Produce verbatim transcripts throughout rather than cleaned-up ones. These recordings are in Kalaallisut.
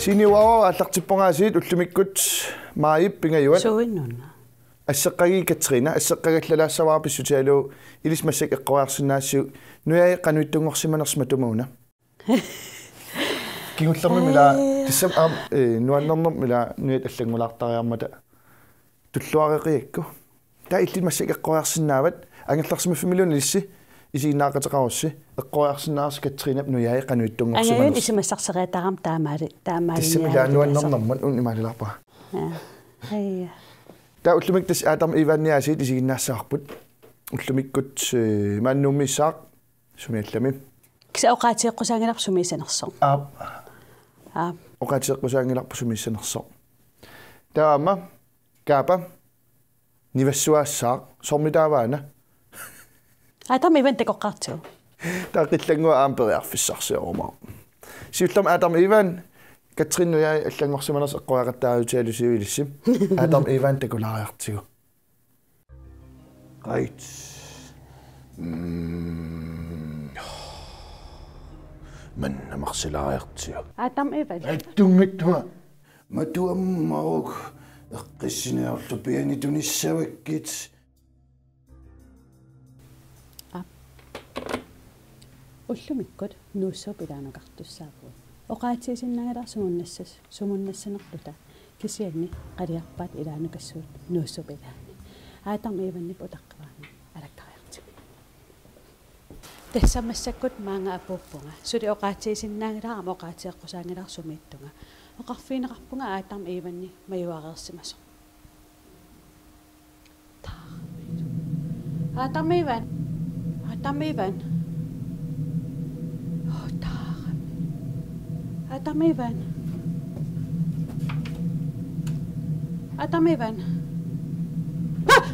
Ini uaava aallartippoq aasiit ullumikkut maajip pingajuat. Suinnunna. Asseqqagit Katrina, asseqqagallalaassavara pissutigalugu ilissi massakkut eqqoriarsinnaassasigut nujai qanoq ittunngorsimanersoq matuma una. Kingullermik ila, ee, tassami aamma, ee, nuannernermik ila nujat allanngulaartariarmata tulluareqiakku. Taava illit massakkut eqqoriarsinnaavat, angerlarsimaffimmiluunniit ilissi isiginnaaqateqarussi, eqqoriarsinnaavarsi Katrinap nujai qanoq ittunngorsimanersoq. Angajulliit isumassarseriataarami taamaali-, taamaali-. Tassami ila nuannernermut una imaalilaarpara. Ja. Hej. Taava ullumikkut tassa Adam Ivanni aasiit isiginnaassavarput. Ullumikkut, ee, maani Nuummiissaaq sumi allami. Kisianni oqaatigeqqusaanngilarput sumiissanersoq. Aap. Aap. Oqaatigeqqusaanngilarput sumiissanersoq. Taava aamma Kaapa Nivassuaassaaq, soormitaava aana? Adam Ivan takoqqaartigu. Taava qillannguaq aamma periarfissarsiorumaarpoq. Siullermik Adam Ivan, Katrin nujai allanngorsimanersoq eqqoriaqattaarutigalugu ilissi. Adam Ivan takulaariartigu. Qait. Mm. Manna marsilaariartigu. Adam Ivan. Attunngattunga. Matu ammaruk, eqqissiniarlugu piani tunissavakkit. Aap. Ullumikkut Nuussuup ilaanukartussaavugut. Oqaatigisinnaanngilara sumunnassas-, sumunnassanerluta, kisianni qaliarpaat ilaanukassuit Nuussuup ilaanni. Adam Ivanip utaqqivaa alakkariartigu. Tassa massakkut maanga apuuppunga. Suli oqaatigisinnaanngilara aamma oqaatigeqqusaanngilara sumiittunga. Oqarfigineqarpunga Adam Ivanni majuareersimasoq. Adam Ivan. Adam Ivan. Oh, Adam. Adam Ivan. Adam Ivan. Ah!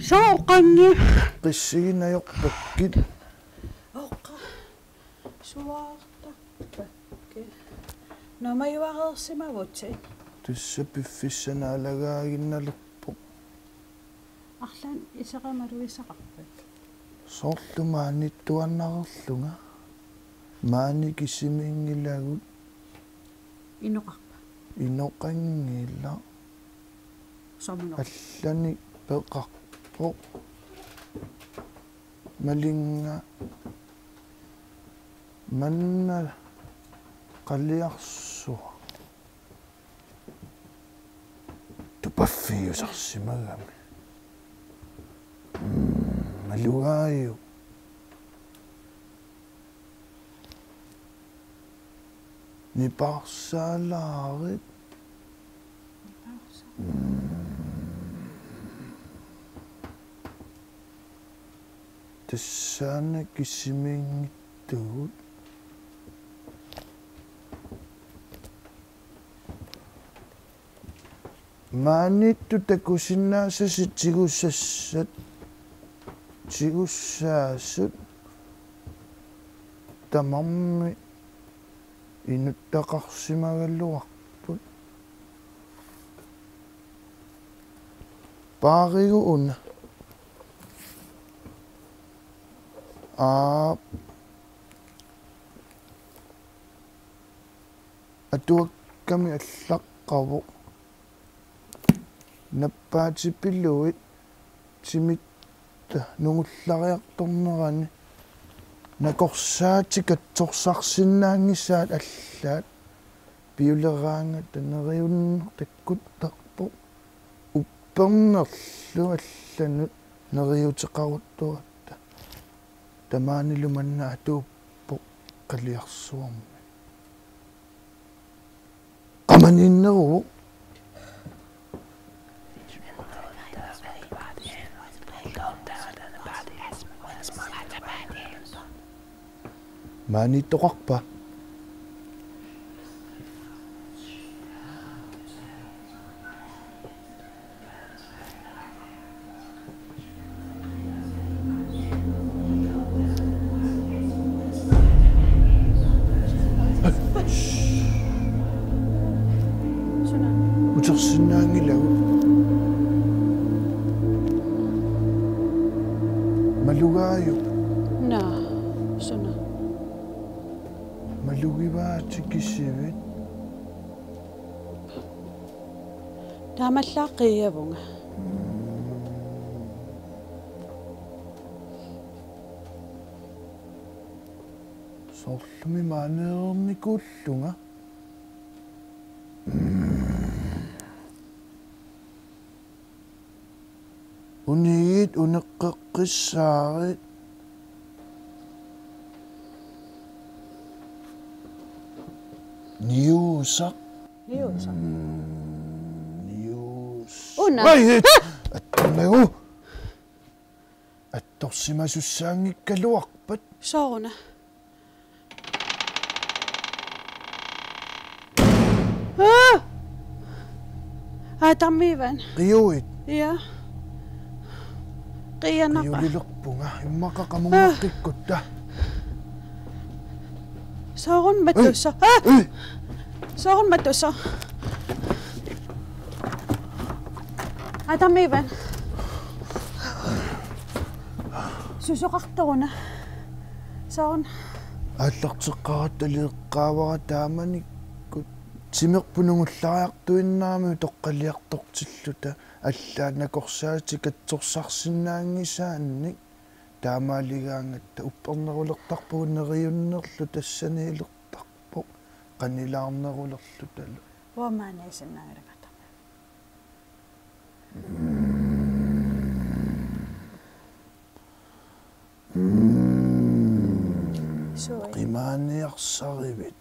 Soqangi. Qissiginajorpakkit. Oqa. Suaartarpakkit. Namajuareersimavutit. Tassa piffissaq naalagaaginnalerpoq. Arlaannik iseqamaluisaqarpat? Soorlu maaniittuaannarlunga. Maani kisimiinngilagut. Inoqarpa? Inoqanngilaq. Soormuna? Allanik peqarpoq. Malinnga manna qaliarsuaq. Tupaffiusarsimagami. Mm, malugaajuk. Nipaarsaalaarit. Mm. Tassaana kisimiinngitsugut. Maaniittut takusinnaassasi tigusassat, tigussaasut tamarmik inuttaqarsimagaluarput. Paarigu una. Aap. Atuakkami allaqqavoq. Nappaatipiluit timitta nungullariartornerani nakorsaatit katsorsarsinnaanngisaat allaat piuleraangata neriunneq takkuttarpoq, uppernerlu allanut neriuteqaruttugatta. Tamaanilu manna atuuppoq qaliarsuarmi. Qamaninneruvoq. Maaniittoqarpa? Utersinnaanngilagut. Malugaajuk. Naa, suna. Malugivaatit kisivit. Taamaallaat qiiavunga. Soorlumi maaneernikuullunga. Unigit uneqqeqqissaarit. Niuusaq. Niuusaq. Mm, niuus-. Una. Ai, eh, attornagu. Attorsimasussaanngikkaluarpat. Sooruna. Aa! Aa, tammivan. Qiuit. Ja. Qianapa. Qiulilerpunga. Immaqa qamunngeqqikkutta. Soorun matussa. Ei! Aa! Ei! Soorun matussa. Aa, tammivan. Susoqartoruna. Soorun. Aallarteqqaaratta aleqqaavara taamanikkut. Timerput nungullariartuinnarami utoqqaliartortilluta. Allaat nakorsaatit katsorsarsinnaanngisaannik. Taamaaligaangatta uppernerulertarpugut neriunnerlu tassaniilertarpoq qanilaarnerulerlutalu. Uamaaniisinnaanngilakata. Sui. Qimaaniarsarivit.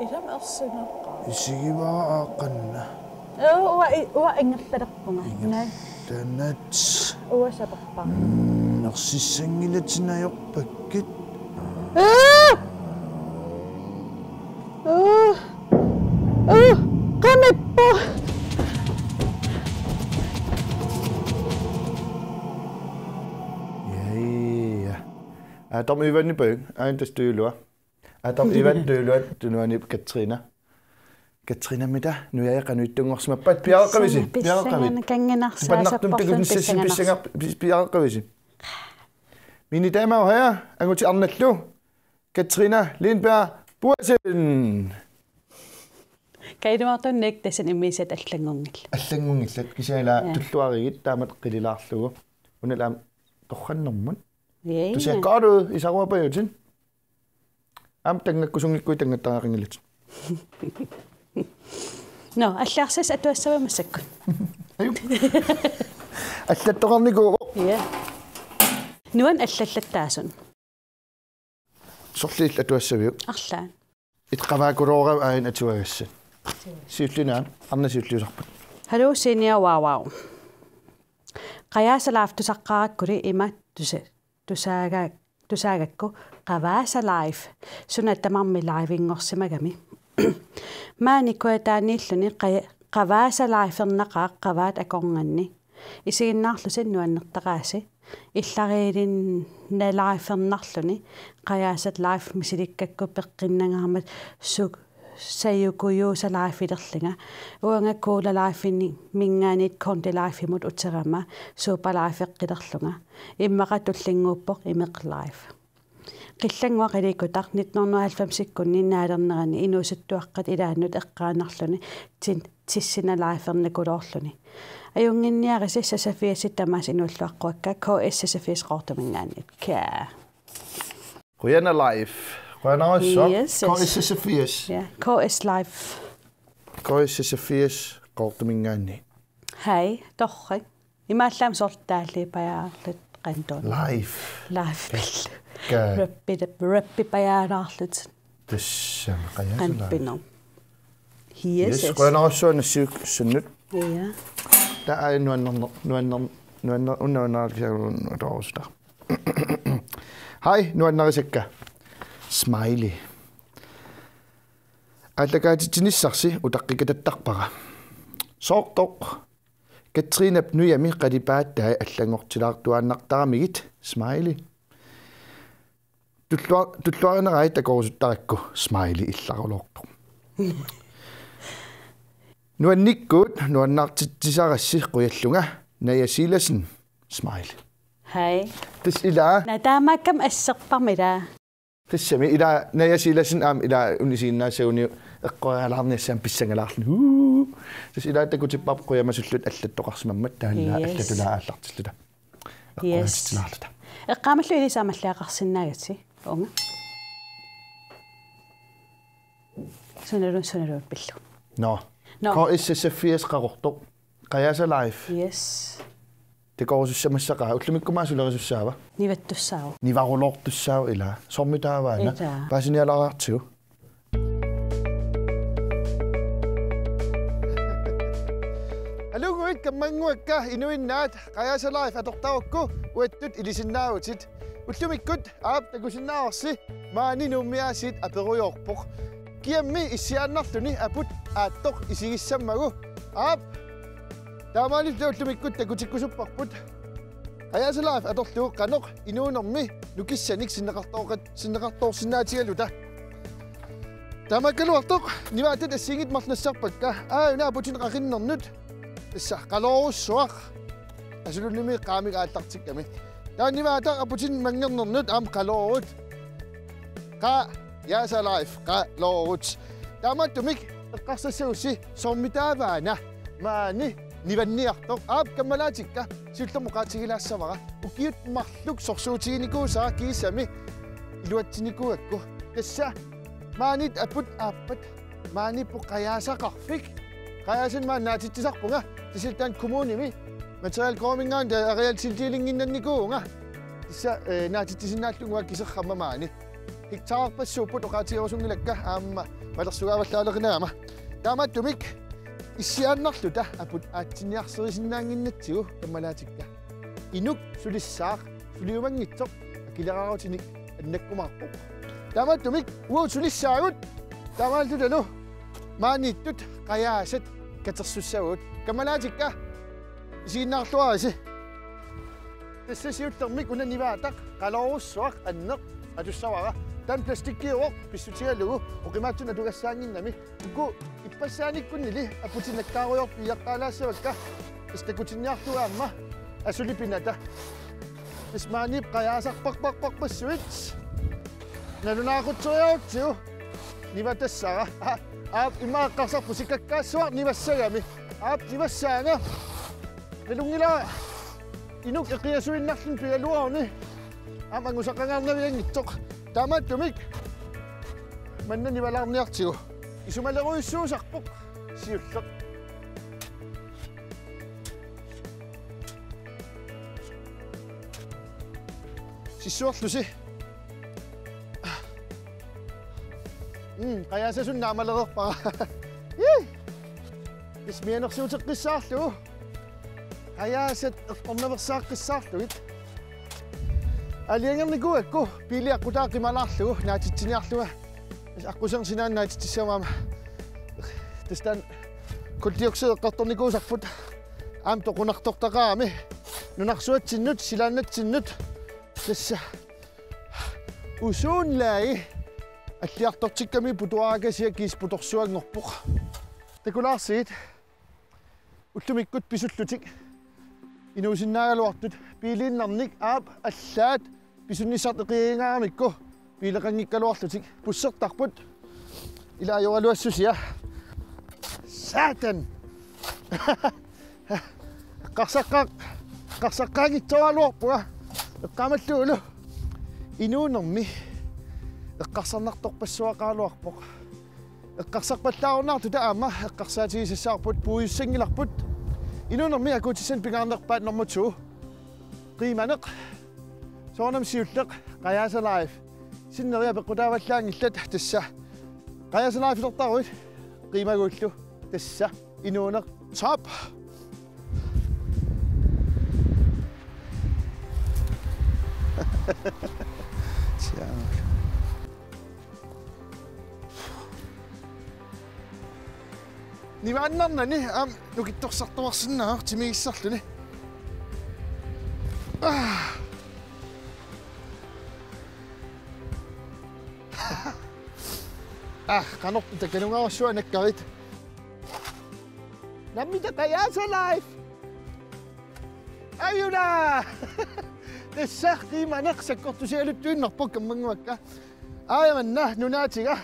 Ilami ersineqqa. Isigivara aaqqanna. Ee, uanga i-, uanga ingerlalerpunga. Ingerlanat. Uanga saperpara. Mm, ersissanngilatinnajorpakkit. Ee! Ee! Ee! Qamippoq. Ja, ja. Aa, taama Ivanni pajun. Ain tastujulua. Atam Ivan tuluat tunuani Katrina. Katrina, mida nujaja qanoq ittunngorsimappat? Piareeqqavisi? Pissangan-, piareeqqavit? Pissangan-, kanginarsaa. Pannartum sapporluni takunissassimi pissanganars-, pissangar-, pi-, piareeqqavisi? Mine damer og herrer, angutit arnallu. Katrina Lindberg Bursen. Kaiduartunnik tassani immiussat allanngunngillat. Allanngunngillat. Kisianni ila, ja, tulluarigit taamatut qililaarlugu. Una ila torrannermut. Ja, ja. Tusiakkaarlu isaruapajutin. Aamma tangakkusunngikkuit tangattariaqanngilatit. Nå, allarsis atuassavit massakkut. Ajup. Allattoqarnikuuvoq. Ja. Nuann allallattaasun. Sorliit atuassaviuk? Arlaat. Itqavaakuloorav ain atuagassat. Siulliunut aamma, arnat siulliusarput. Hallo, Senior Wow Wow. Qajaasa Live tusaqqaarakkuli ima tusa-, tusaaga-, tusaagakku Qavaasa Live. Suna tamarmi livenngorsimagami. Maani Kujataaniilluni qa-, Qavaasa Livernaqaaq qavaat akornanni. Isiginnaarlusi nuannertaqaasi. Illariilinnaliifernarluni Qajaasat Live misilikkakku peqqinnangaarmat su-, sajukujuusa livelerlunga. Uanga Cola Liveminngaanniit Kondi Livemut uterama Super Liveqqilerlunga. Immaqa tullinnguuppoq Imeq Live. Qillannguaq Ilikkutaq nitten hundrede og halvfemsikkunni naalernerani inuusuttuaqqat ilaannut eqqaanarluni tin-, Tissina Livernikuloorluni. Ajunnginniarisi Sasafiasi tamaasa inuulluaqquakka K S Sasafiasi Qaqortuminngaanniit. Kæ. Qujanaq Live. Qujanarsuaq. Yes, yes. K S Sasafiasi. Ja, K S Live. K S Sasafiasi Qaqortuminngaanniit. Hej, torrak. Imaallaat soorlu taallipajaarluta qanoq. Live. Live. Kæ. Rappi-, rappipajaalaarluta. Tassami Qajaasa Live. Qanoq pineq. Yes, yes, yes. Qujanarsuaq nassiukkusunnut. Ja. Taava nuannerneq, nuanner-, nuanner-, una nuannarisakka. Hej, nuannarisakka. Smiley. Aallakaatitsinissarsi utaqqikatattarpara. Soortoq. Katrinap nujami qalipaatai allanngortilaartuaannartaramigit, smiley. Tullua-, tulluarinerai takorusuttarakku, smiley, illaraluarpoq. Nuannikkuut nuannaartitsisarassi qujallunga, Naja Silassen, smiley. Hej. Tassa ilaa. Naa taamaakkami asserparmi ilaa. Tassami ila Naja Silassen aamma ila unisiinnaasaguni eqqorialaarniassaam pissangalaarluni. Uu. Tassa ila takutippaat qujamasullutik allattoqarsimammat taanna. Yes. Allatulaa aallartilluta. Yes. Eqqoriatilaarluta. Eqqaamallu ilissi aamma alliaqarsinnaagatsi. Uunga. Sunaluunniit sunaluunniit pillugu. Nå. Nå. K S S F S qaqortoq. Qajaasa Live. Yes. Takorusussamassagaa ullumikkut aamma sulerisussaava? Nivattussaavoq. Nivaruloortussaavoq ila. Soormitaava aana? Ila. Paasinialaariartigu. Aluguit kammannguakka inuinnaat Qajaasa Live atortarukku uattut ilisinnaavutit. Ullumikkut aap takusinnaavarsi maani Nuummi aasiit aperujoorpoq. Kiammi issiaannarluni aput aattoq isigissammagu. Aap. Taamaalilluta ullumikkut takutikkusupparput. Qajaasa Live atorlugu qanoq inuunermi nukissanik sinneqartooqat-, sinneqartoorsinnaatigaluta. Taamaakkaluartoq nivaatat assigiinngitsut marluk nassarpakka. Aajuna aputinik qaqinnernut. Tassa qaloorujussuaq. Asulunnimi qaamik aallartikkami. Taava nivaataq aputinik manngernernut aamma qaloorut. Qajaasa Live, qaloorut. Taamaattumik eqqarsassagussi soormitaava aana maani nivanniartoq. Aap, kammalaatikka, siullermik oqaatigilaassavara. Ukiut marluk sorsuutiginikuusara kiisami iluatsinikuugakku. Tassa maaniittut aput aappat maaniippoq qajaasaqarfik. Qajaasanik maani naatitsisarpunga, tassa taanna kommunimi materielkortiminngaanniit arealtildelinnginnannikuuvunga. Tassa, eh, naatitsisinnaallugu kiserramma maani. Hektarerpassuupput, oqaatigerusunngilakka aamma malersugaavallaaleqinagama. Taamaattumik issiaannarluta aput aatsinniarserisinnaannginnatsigu kammalaatikka. Inuk sulissaaq suliumanngitsoq akileraarutinik annakkumaarpoq. Taamaattumik uagut sulissaagut, taamaalillutalu maaniittut qajaasat katersussavagut. Kammalaatikka, isiginnaarluarisi. Tassa siullermik una nivaataq qaloorujussuaq anneq atussavara. Taanna plastikkiuvoq pissutigalugu oqimaatsunik atugassaannginnami. Uku ippassaanikkunnili aputinik nakkaarujoortut piiaqqaalaassavakka. Tassa takutinniarlugu aamma asuli pinata. Tassa maaniipput qajaasarparparparpassuit. Nalunaaqutseriarutsigu nivatassara. Aa, aap, immaqa eqqarsarput sikakkaassuaq nivassagami. Aap, nivassaanga. Nalunngilara inuk eqiasuinnarluni pigaluaruni. Aamma angusaqangaarnavianngitsoq. Taamaattumik manna nivalaarniartigu. Isumalerujussuusarpoq siulleq. Sissuerlusi. Mm, qajaasasut naamalereerpara. Ii! Tassa mianersuuteqqissaarlugu. Qajaasat eqqornaveersaaqqissaarlugit. Aalajangernikuugakku biili aqqutaa qimalaarlugu naatitsiniarlunga. Aqqusernik sinaanut naatitsissagama aamma. Tassa taanna kuldioxid eqqartornikuusarput. Aamma toqunartortaqaami. Nunarsuatsinnut, silaannatsinnut. Tassa ozonlagi alliartortikkami putuarakasia kiis putorsuanngorpoq. Takulaarsigit. Ullumikkut pisullutik inuusinnaagaluartut, biiliinnarnik aap allaat pisunnissartik eqiagigaaramikku biileqanngikkaluarlutik. Bussertarput. Ila ajoraluassusia. Satan. Eqqarsaqqaa-, eqqarsaqqaanngitsoraluarpunga. Eqqaamallugulu inuunermi eqqarsarnartorpassuaqaraluarpoq. Eqqarsarpallaarunnaartuta aamma eqqarsaatigisassavarput, puigussanngilarput. Inuunermi akuutissanik pingaarnerpaat nummer to. Qiimaneq. Soorunami siulleq Qajaasa Live. Sinneri apeqqutaavallaanngillat tassa. Qajaasa Live-ilertaruit qiimaguillu tassa. Inuuneq top. Siaa. Nivaannarnani aamma nukittorsartuarsinnaavoq timigissarluni. Ah. Ah, qanortut takanungaarsuaq nakkarit. Nammineq Qajaasa Live. Ajuna! Tassa qiimaneq sakkortusigaluttuinnarpoq kammannguakka. Aamma una nunaatiga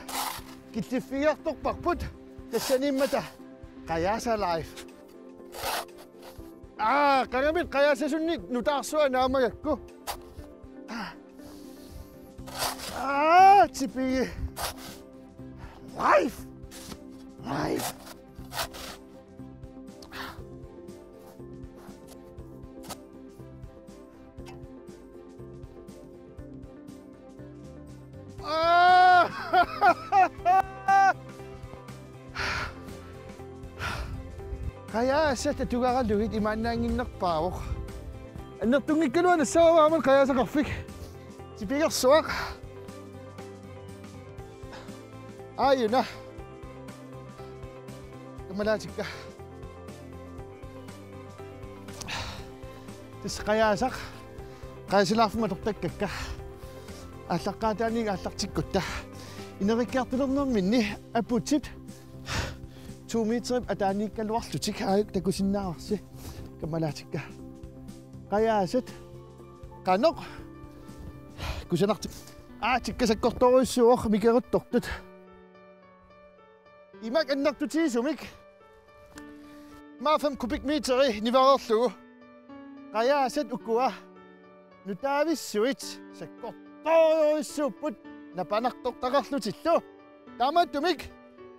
killiffigiartorparput tassaniimmata Qajaasa Live. Aa, qangamit qajaasasunnik nutaarsuaq naamagakku. Aa, tipigi. Live. Live. Aa! Qajaasat atugaralugit imaannaannginnerpaavoq. Annertunngikkaluaq nassaavara aamma qajaasaqarfik. Tipigersuaq. Aajuna. Kammalaatikka. Tassa qajaasaq. Qajaasalaarfimmi atortakkakka. Aallaqqaataaniit aallartikkutta. Inerikkiartulernerminni aputit to meterip ataaniikkaluarlutik aajuku takusinnaavarsi. Kammalaatikka. Qajaasat. Qanoq. Kusanartu. Aa, tikka sakkortoorujussuuvoq mikeruttortut. Imak annertutigisumik. Immaqa fem kubikmeteri nivareerlugu. Qajaasat ukua. Nutaavissuit sakkortoorujussuupput napanartortaqarlutillu. Taamaattumik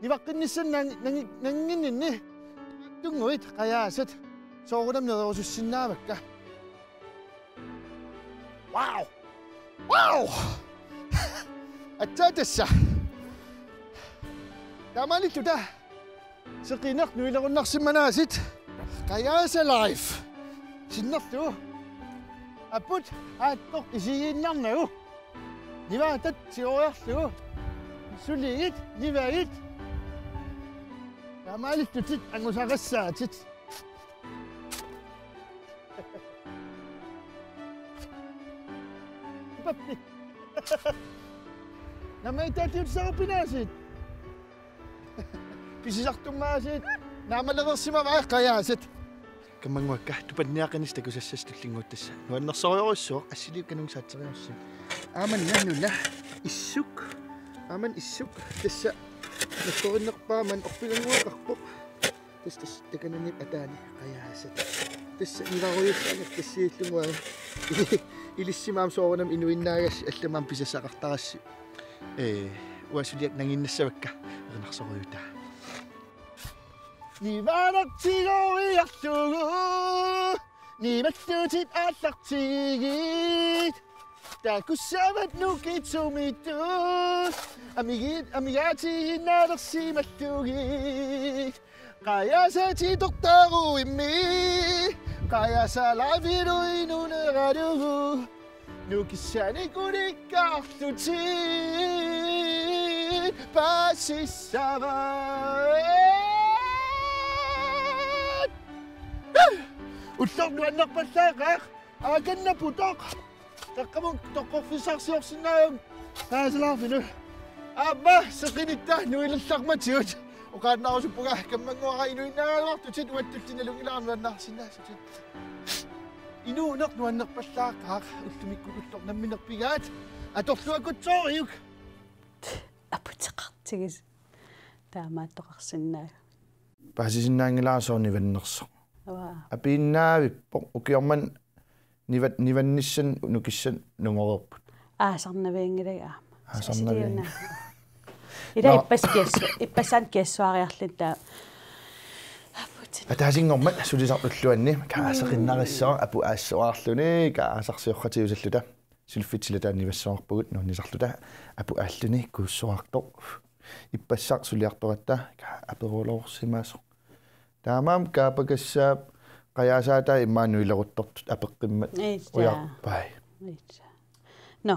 nivaqqinnissanni nang-, nang-, nannginninni tunnguit qajaasat soorunami nererusussinnaavakka. Wow! Wow! Aatsaat tassa. Taamaalilluta. Seqineq nuilerunnarsimanaasit. Qajaasa Live. Sinnerlugu. Aput aattoq isigiinnarnagu. Nivaatat tigoriarlugu. Suligit, nivagit. Taamaalillutit angusaqassaatit. Pappi. Naammagittaatigut saruppinaasit. Pisisartummaasiit. Naammalereersimavai qajaasat. Kammannguakka tupanniaqinissaq takusassasi tullinnguuttassa. Nuannersorujussuaq assiliuk kanunngusaatseriarsi. Aamma una issuk. Aamma issuk. Tassa. Nakkorinnerpaaman orpigannguaqarpoq. Tassa, tassa takananiip ataani qajaasat. Tassa nivarujussuanngilaq tassiillunguaq. Ilissimaam soorunami inuinnaagassi allamik pisassaqartarassi. Ee, uanga suliaq nanginnassavakka erinarsorujutaa. Nivaartigooriarlugu. Nivallutit aallartigit. Takussavat nukitsumiittut. Amigit, amigaatigiinnaalersimallugit. Qajaasatitortaruimmi. Qajaasa Live-ilu inuneralugu. Nukissanik ulikkaarlutit. Paasissavat. Ulloq nuannerpallaaqaaq. Aakanna putoq. Taqqamut toqqorfissarsiorsinnaavunga. Qajaasalaarfinnut. Aamma seqinitta nuilerlarmatigut. Oqaannarusuppunga kammannguara inuinnaagartutit uattulli nalunngilara nuannaarsinnaasutit. Inuuneq nuannerpallaaqaaq ullumikkut ulloq nammineq pigaat. Atorluakkutsooriuk. Aputeqartigis. Taamaattoqarsinnaavat. Paasisinnaanngilara soorlu nivannersoq. Avaa. Apiinnaavippoq ukiormanna nivat-, nivannissanut nukissanut nungoreerput. Aasarnavianngilanga aamma. Aasarnavianngilanga. Sasiliuna. Ila. Nå. Ippas kiassu-, ippassaani kiassuariarluni taava. Aputit. Ataasinngormat sulisartulluanni kaaseqinnarissaaq apu aassuarluni kaasarsiorqatiusalluta. Silfitsilataanni ivassuarpugut nuannisarluta apu aalluni kuussuartoq. Ippassaq suliartoratta aperoorsimasoq. Taamaammat kaapakassaap qajaasaatai immaqa nuileruttortut apeqqimmat. Iitsa. Ujarpai. Iitsa. Nå,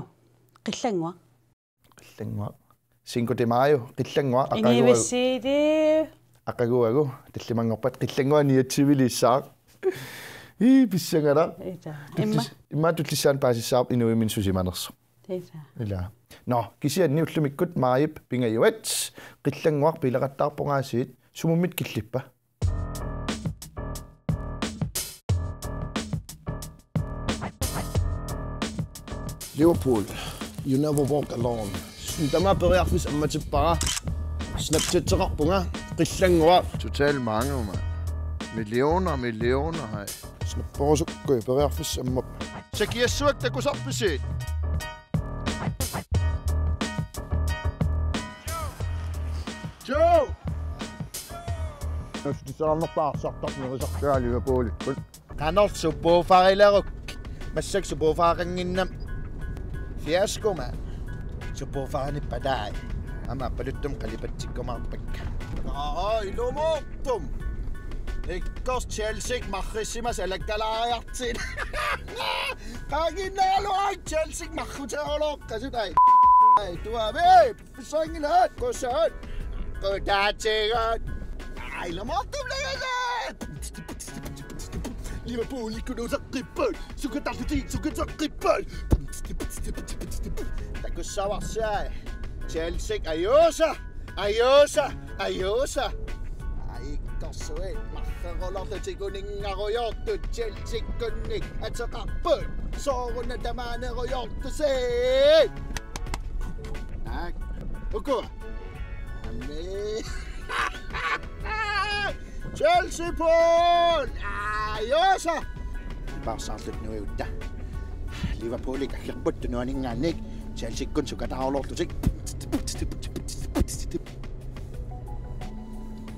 qillannguaq. Qillannguaq. Cinco de Mayo, qillannguaq aqaguagu. Inivisiili. Aqaguagu, tallimanngorpat qillannguaq niatsiviliissaaq. Ii, pissanganaq. Iitsa. Tullis-, imma tullissaani paasissavarput inuimminni susimanersoq. Iitsa. Ila. Nå, kisianni ullumikkut maajip pingajuat, qillannguaq pileqattaarpoq aasiit, sumummita killippa? Liverpool, you never walk alone. Tamaat periarfissaq ammatippara. Snapchateqarpunga qillannguaq. Total mange, mand. Millioner, millioner, hej. Snapperusukkuit periarfissaq ammappoq. Sakiassuakka takusarpisi? Joe! Nussutissarnerpaaq arsartarneq nerisartaa Liverpoolikkut. Qanorlu subwooferileruk. Massakkut subwoofereqannginnama fiasko, mand. Subwooferinippata aamma Appaluttumut qalipatsikkumaarpakka. Aa, ilumoortumik. Ikkors Chelsea marrissimasut alakkalaariartut. Qaangiinnaraluarit Chelsea marruteerulooqqasut, ai. Ai, tuavi. Pissangilaat, kosaat. Kotaatigaat. Ai, ilumoortumik lagalaat. Liverpoolikkut nuuseqqippoq. Sukatarlutik, sukateqqippoq. Takussavarsiai. Chelsea ajuusa. Ajuusa. Ajuusa. Ai, ikkorsuit. Marreruloorlutik uninngarujoortut Chelseakkunnik ateqarput. Sooruna tamaanerujoortusi. Naak. Uku. Amen. Chelsea Paul! Ajuusa! Paarsaartut nuiutta. Liverpooli kaggerput tunuaninngaanniit Chelseakkut sukataarulorlutik.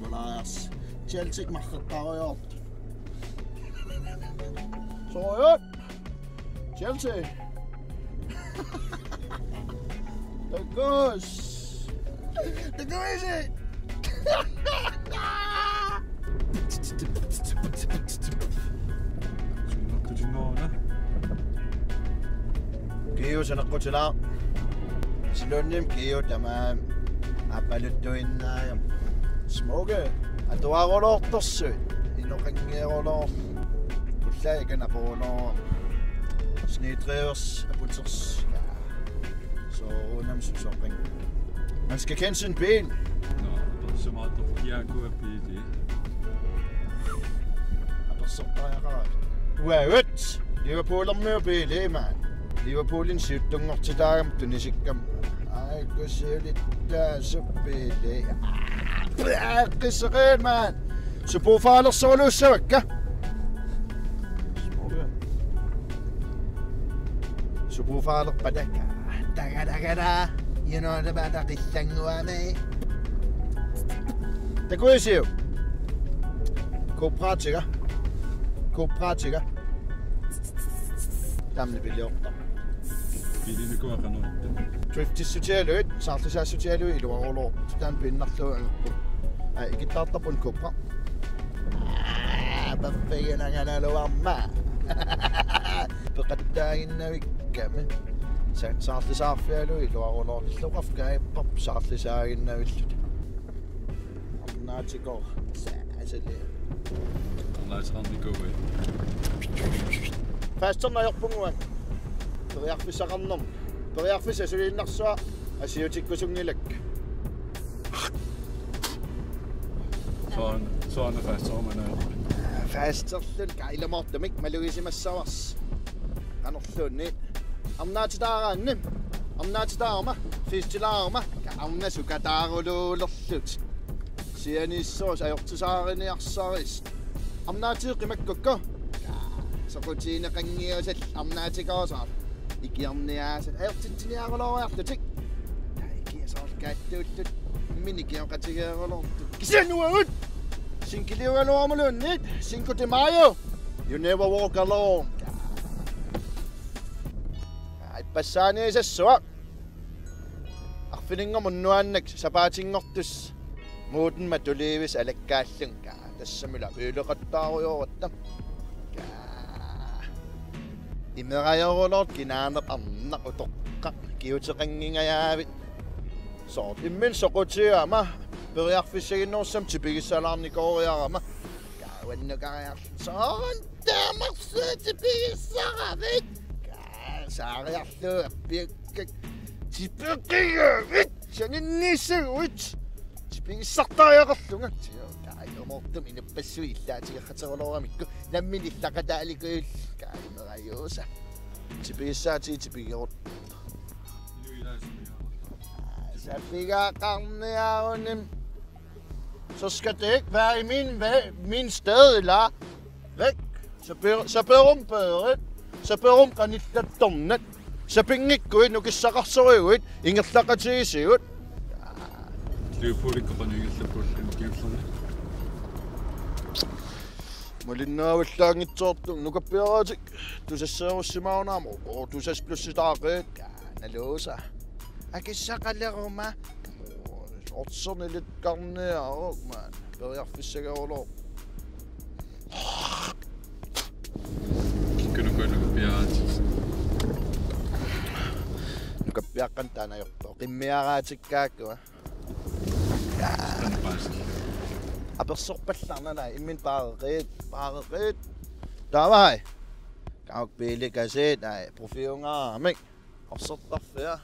Bolaas. Chelsea marreqqarujoortut. Soorujussuaq. Chelsea. Takuss. Takuisi. Sunnartutinngoruna. Kiu saneqqutilaaq. Siluunniim kiu tamaam. Appaluttuinnaagama. Smukke. Atuaruloortorsuit. Inoqanngieruloor. Ullaaq ikana puunoor. Snedrivers aputers. Soorunami susoqanngilaq. Man skal kende sin bil. Nå, apersumaartortiaakua biili. Apersortariaqarami. Uagut. Liverpoolermiut biili, mand. Liverpoolimi siuttunngortitaagama tunisikkama. Ai, kusiulittaasup biili. Ai, qisseqaat, mand. Subwooferilersoruluussavakka. Subwooferilerpata. Taga, taga, taga. You know the better qillannguami. Takuisiuk. Cupra-tiga. Cupra-tiga. Taamani piliortarpoq. Biilinikuaqanuutta. Driftissutigaluit, saarlisaassutigaluit iluaruloortut. Taanna piinnarlugu angerput. Ai, ikittaartarput Cupra. Aa, pappaginanganaluarma. Peqattaaginnavikkami. Sa-, saarlisaarfigaluit iluaruloortut. Illoqarfik kaajapparput saarlisaaginnavillutik. Arnaatikoq. Sa-, asali. Arnaatiqarnikuuit. Fasternut ajorpunga. Periarfissaqarnermut. Periarfissaq suliinnarsuaq asiutikkusunngilakka. Soorlu, soorlu fasterumanaarput. Fasterluni kailamoortumik malugisimassavarsi. Qanorluunniit. Arnaatitaaraanni. Arnaatitaaruma. Festilaaruma. Arnat sukataaruluulerlutik. Sianiissoq ajortusaariniarsarissi. Arnaatigut qimakkukku. Soqutigineqanngiusat arnaatikoorsaat. Ikiorniaasat. Ajortitsiniaruloriarlutik. Ikiasoorkaattuullutik. Imminut ikioqatigeeruloortut. Kisianni uagut. Singkiliugaluarumuluunniit. Cinco de Mayo. You never walk alone. Ai, passaaniisassuaq. Arfininngormat nuanneq sapaatinngortussaq. Muuten matuliivis alakkaallunga. Tassami ila øleqattaarujoorutta. Imerajoruloortoq kinaaneq arnaq utoqqaq kiuteqanngingajavit. Soorlu imminut soqutigigama periarfissaginnerussamik tipigissalaarnikooriarama. Kaavannukariarlu. Soorlu taamarsuaq tipigissaravit. Kaa-, saariarlugu appiukkakka. Tipeqigavit. Sanginniissaguit. Tipigissartariaqarlunga. Tio, kaajumoortum inuppassuit illaatigeqateruloramikku. Nammineq illaqataalikujullunga. Kaajumerajuusa. Tipigissaatigit tipigerut. Inuilaasumia. Sapigaaqarniarunik. Så skal det ikke være i min, va- min sted, eller? Væk. Så bør, så bør hun bedre. Så bør hun kan ikke domnet. Så penge ikke ud, nu kan sakker så ud. Ingen slakker til sig ud. Liverpool ikke kan ikke lade på den giver sådan. Malinnaavallaanngitsoortoq nukappiaraatik. Tusasseerussimaarunarpoq. Oo, tusassuussitaaqaat. Naluusa. Akissaqaleruma. Orsornilikkarniaruk, maan. Periarfissagaluarpoq. Kikkunuku nukappiaraatik. Nukappiaqqat taanna ajorpoq. Qimmiaraatikkaakua. Qanpaasik. Apersorpallarnala immin paareqiit, paareqiit. Taavai. Kauk piilikasiit, ai, profiungaamik. Orsortarfia.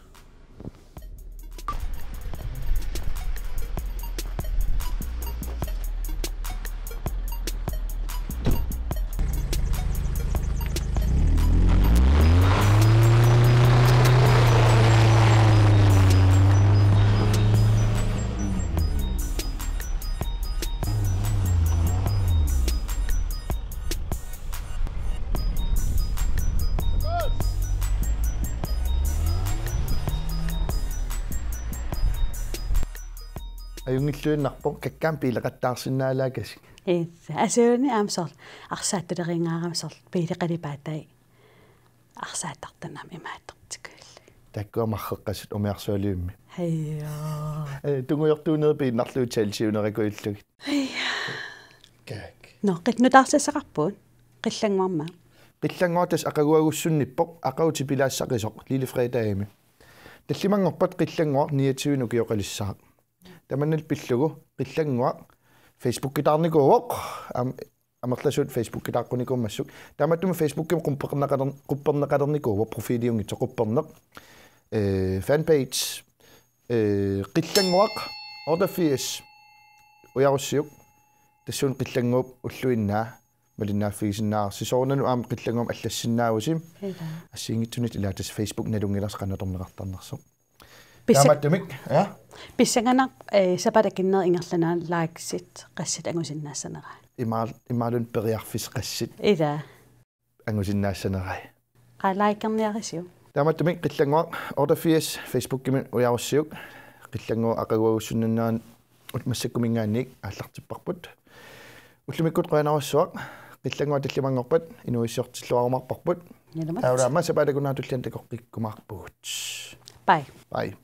Ajunngilluinnarpoq kakkaak piileqattaarsinnaalaakasik. Ii, asuuni aamma soorlu arsaattulereeraangama soorlu piileqalipaatai. Arsaattartunami imaattortikuillu. Taakkua marreqqasut umiarsualiummi. Hajaa. Eh, tungujortuunerit piinnarlugu talsiunerakujillugit. Hajaa. Kaak. Nå, qit nutaarsassaqarpugut. Qillannguarma. Qillannguaq tassa aqaguagussunnippoq, aqagu tipilaassaqisoq, lillefredagimi. Tallimanngorpat Qillannguaq niogtyve ukioqalissaaq. Tamanna pillugu Qillannguaq Facebookitaarnikuuvoq, am-, amerlasuut Facebookitaaqqunikuummassuk. Taamaattumik Facebookimi qupperneqaler-, qupperneqalernikuuvoq profiliunngitsoq qupperneq. Eh, fanpage, eh, Qillannguaq otteogfirs ujarussiuk. Tassuuna Qillannguup ulluinnaa malinnaaffigisinnaasarsi, soorunami aamma Qillannguamik allassinnaavusi. Ilaa. Assigiinngitsunik ilaa tassa Facebook nalunngilarsi qanoq atorneqartarnersoq. Pissa-, taamaattumik, ja? Pissanganaq, eh, sapaatip akunneri ingerlaneranni likesit qassit angusinnaassanerai? Imaal-, imaalunnik periarfissat qassit. Ilaa. Angusinnaassanerai. Qaa likerniarisiuk? Taamaattumik Qillannguaq otteogfirs Facebookimi ujarussiuk. Qillannguup aqaguagussunnera Ut massakkumiingaanniit aallartipparput. Ullumikkut qujanarsuaq, Qillannguaq tallimanngorpat inuuissiortilluarumaarparput. Ilumut. Taavalu aamma sapaatip akunnera tulliani takoqqikkumaarpugut. Bye. Bye.